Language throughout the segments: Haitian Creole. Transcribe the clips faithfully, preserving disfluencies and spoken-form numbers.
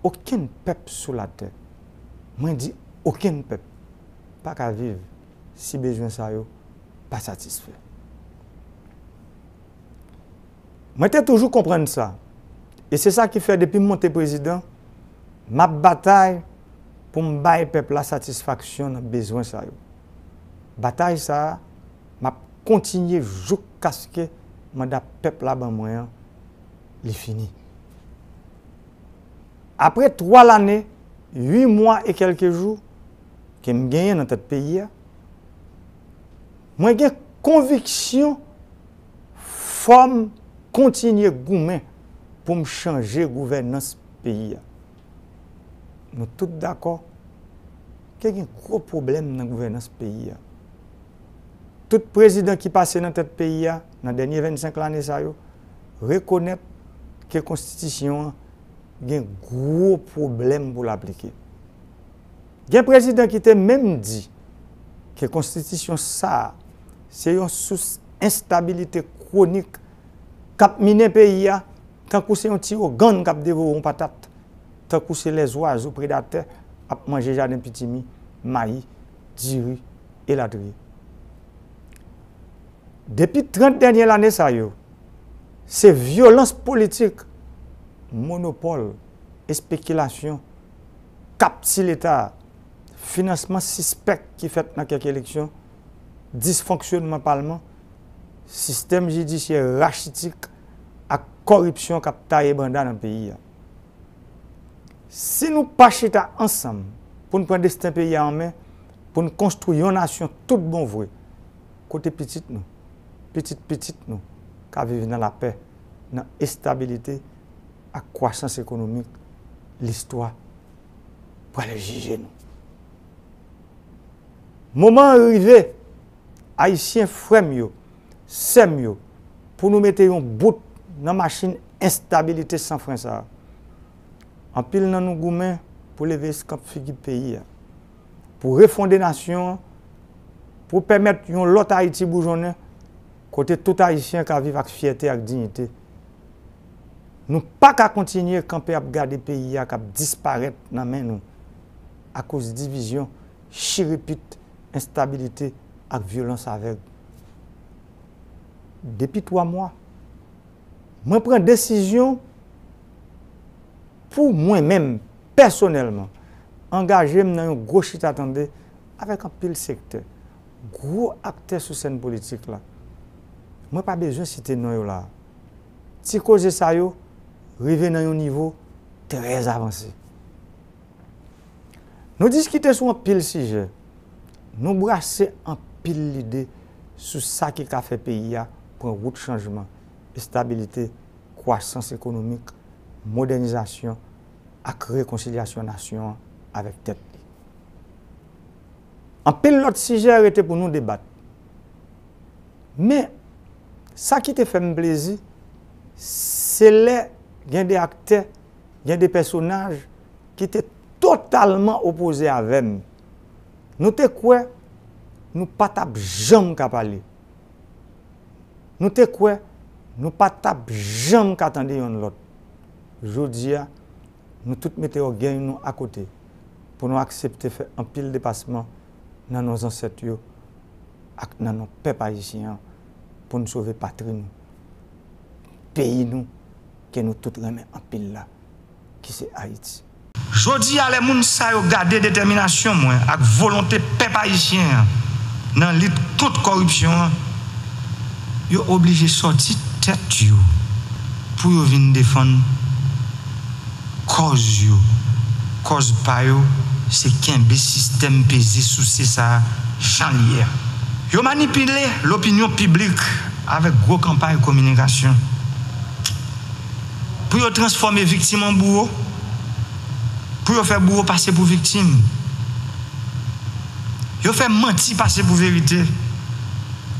Okenn pèp sou latè, mwen di okenn pèp, pa ka viv si bezwen sa yo pa satisfè. Mwen te toujou konprann sa, e se sa ki fè depi m monte prezidan, m ap batay pou m bay pèp la satisfaksyon nan bezwen sa yo. Batay sa a, m ap kontinye joukaske manda pèp la ban mwen an, li fini. Apre twa lane, uit mwa e kèlke jou ke m genyen nan tèt peyi a, mwen gen konviksyon fò m kontinye goumen pou m chanje gouvènans peyi a. Nou tout dakò ke gen gwo pwoblèm nan gouvènans peyi a. Tout prezidan ki pase nan tèt peyi a nan dènye vennsenk lane sa yo rekonèt ke konstitisyon an gen gwo pwoblèm pou l aplike. Gen prezidan ki te menm di ke konstitisyon sa a se yon sous enstabilite kwonik k ap minen peyi a tankou se yon ti ogann k ap devore yon patat, tankou se lèzwazo predatè ap manje jaden pitimi, mayi, diri, elatriye. Depi trant dènye lane sa yo, se vyolans politik, monopòl, espekilasyon, kapti Leta, finansman sispèk ki fèt nan kèk eleksyon, disfonksyonman palman, sistèm jidisyè rachitik ak kòripsyon k ap taye banda nan peyi a. Si nou pa chita ansanm pou n pran desten peyi a an men, pou n konstwi yon nasyon tout bon vre, kote pitit nou, pitit pitit nou ka viv nan lapè, nan estabilite ak kwasans ekonomik, listwa pral jije nou. Moman an rive, Ayisyen frè m yo, sè m yo, pou nou mete yon bout nan machin enstabilite san fren sa a. Anpil nan nou goumen pou leve eskanp figi peyi a, pou refonde nasyon an, pou pèmèt yon lòt Ayiti boujonnen, kote tout Ayisyen ka viv ak fyète ak diyite. Nou pa ka kontinye kanpe ap gade peyi a k ap disparèt nan men nou akoz divizyon, chirepit, enstabilite ak vyolans avèg. Depi twa mwa, mwen pran desizyon pou mwen menm, pèsonèlman, angaje m nan yon gwo chita tande avèk anpil sektè, gwo aktè sou sèn politik la. Mwen pa bezwen site non yo la a. Ti koze sa yo rive nan yon nivo trè avanse. Nou diskite sou anpil sijè. Nou brase anpil lide sou sa ki ka fè peyi a pran wout chanjman, estabilite, kwasans ekonomik, modènizasyon ak rekonsilyasyon nasyon an avèk tèt li. Anpil lòt sijè rete pou nou debat. Men, sa ki te fè m plezi, se lè gen de aktè, gen de pèsonaj ki te totalman opoze avè m. Nou te kwè nou pa t ap janm ka pale. Nou te kwè nou pa t ap janm ka tande yonn lòt. Jodi a, nou tout mete ògèy nou akote pou nou aksepte fè anpil depasman nan non zansèt yo ak nan non pèp ayisyen an pou n sove patri nou, peyi nou ke nou tout renmen anpil la, ki se Ayiti. Jodi a, lè moun sa yo gade detèminasyon mwen ak volonte pèp ayisyen an nan lit kont kòripsyon an, yo oblije sòti tèt yo pou yo vin defann kòz yo. Kòz pa yo, se kenbe sistèm peze souse sa a jan l ye a. Yo manipile lopinyon piblik avèk gwo kanpay kominikasyon pou yo transfòme viktim an bouwo, pou yo fè bouwo pase pou viktim. Yo fè manti pase pou verite.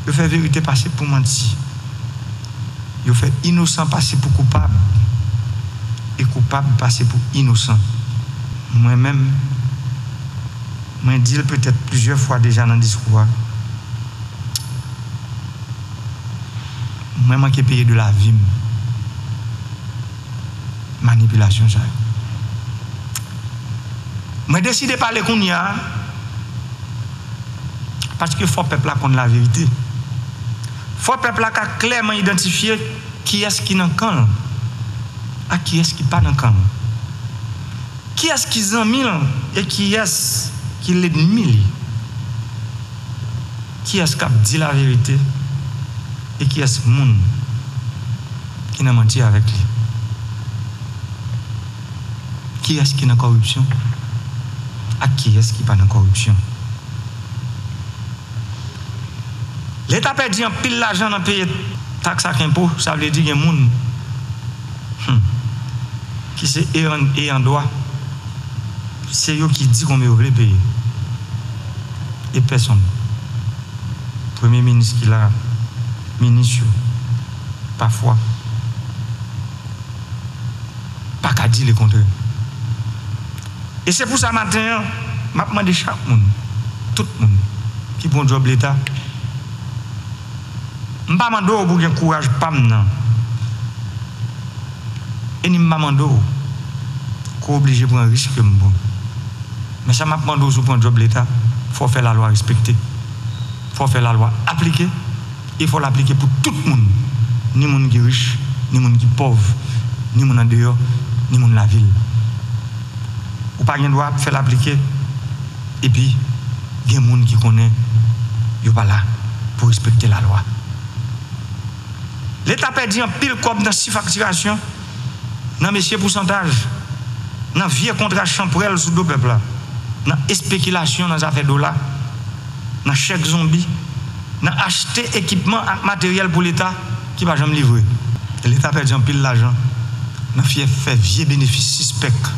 Yo fè verite pase pou manti. Yo fè inosan pase pou koupab. E koupab pase pou inosan. Mwen menm, mwen di l petèt plizyè fwa deja nan diskou a, mwen manke peye de lavi m manipilasyon sa yo. Mwen deside pale kounye a, paske fò pèp la konn laverite. Fò pèp la ka klèman idantifye kiyès ki nan kan l ak kiyès ki pa nan kan l. Kiyès ki zanmi l e kiyès ki lènmi li. Kiyès k ap di laverite e kiyès moun ki nan manti avèk li. Kiyès ki nan kòripsyon ak kiyès ki pa nan kòripsyon. Leta pèdi anpil lajan nan peye taks ak enpo, sa vle di gen moun, hmm, ki se eyan, eyan dwa, se yo ki di konbyen yo vle peye. E pèsonn. Premye minis ki la, minis yo, pafwa, pa ka di lekontrè. E se pou sa maten an, m ap mande chak moun, tout moun ki pran djòb leta, m pa mande w pou gen kouraj pa m nan. E ni m pa mande w ke w oblije pran risk ke m pran. Men sa m ap mande w, si w pran djòb leta, fò w fè lalwa respekte. Fò w fè lalwa aplike. E fò l aplike pou tout moun, ni moun ki rich, ni moun ki pòv, ni moun andeyò, ni moun lavil. Ou pa gen dwa ap fè l aplike, epi gen moun ki konnen yo pa la pou respekte lalwa. Leta pèdi anpil kòb nan sifaktirasyon, nan mesye pousantaj, nan vye kontra chanpwèl sou do pèp la, nan espekilasyon nan zafè dola, nan chèk zonbi, nan achte ekipman ak materyèl pou leta ki pa janm livre. Leta pèdi anpil lajan nan fè, fè vye benefis sispèk.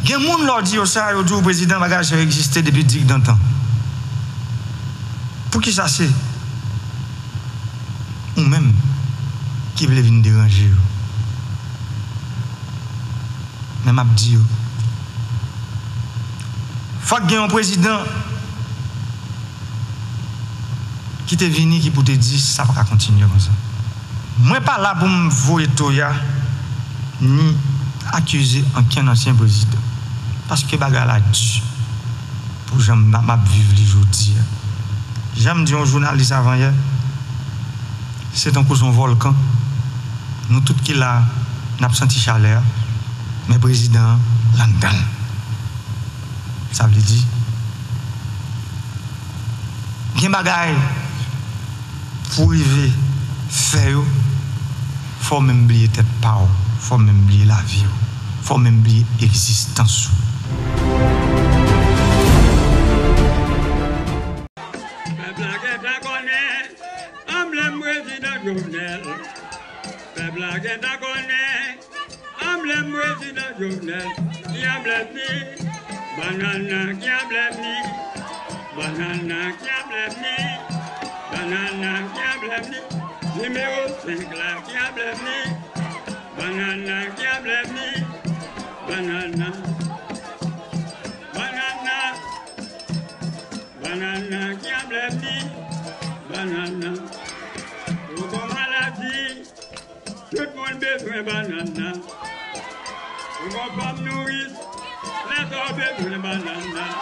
Gen moun, lè w di yo sa, yo di w, prezidan, bagay sa yo egziste depi digdantan. Poukisa se ou menm ki vle vin deranje yo? Men m ap di yo, fòk gen yon prezidan ki te vini ki pou te di sa pa ka kontinye konsa. Mwen pa la pou m voye toya ni akize ankenn ansyen prezidan, paske bagay la di pou jan m, m ap viv li jodi a. Jan m di yon jounalis avan yè, se tankou se yon vòlkan. Nou tout ki la, n ap santi chalè a, men prezidan an, l anndan l. Sa vle di, gen bagay pou w rive fè yo, fò w menm bliye tèt pa w, fò w menm bliye lavi w, fò w menm bliye egzistans ou. Pèp la gentan konnen anblèm prezidan Jovenel. Pèp la gentan konnen anblèm prezidan Jovenel. Ki anblèm li? Bannann nan ki anblèm li? Bannann nan ki anblèm li? Bannann nan ki anblèm li? Nimewo senk la ki anblèm li? Bannann nan ki anblèm li? Bannann nan. Bannann nan. Bannann nan ki anblèm li? Bannann nan. Ou gon maladi, tout moun bezwen bannann nan. Ou gon fanm nouris, lè sa w bezwen bannann nan.